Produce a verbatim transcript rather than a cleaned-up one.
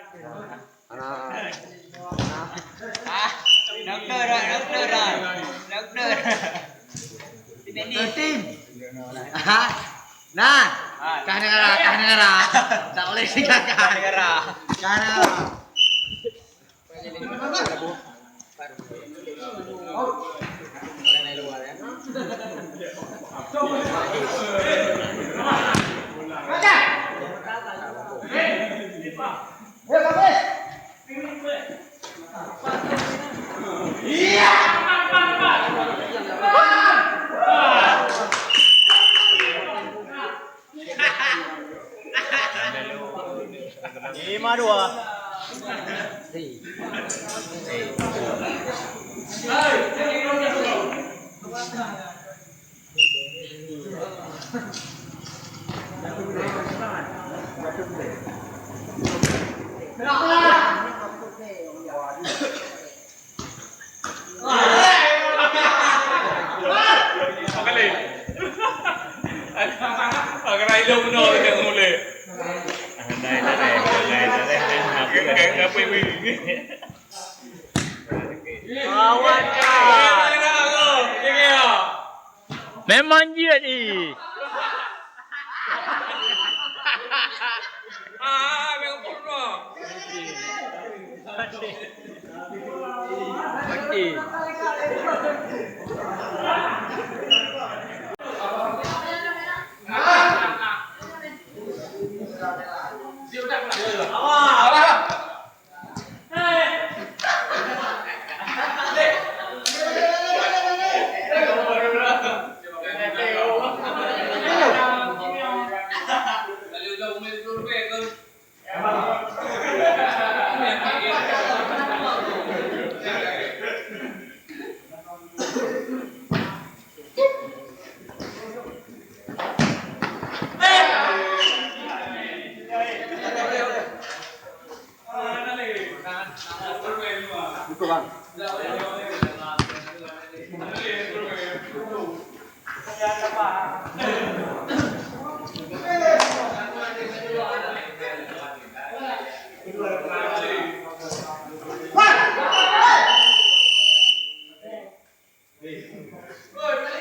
Anak. Ah, doktor dah, doktor dah. Doktor. Doktor tim. Aha. Nah, kah negara, kah negara. Tak boleh tinggalkan. Kah negara. Kah negara. Lima dua. Memang jeuet ih.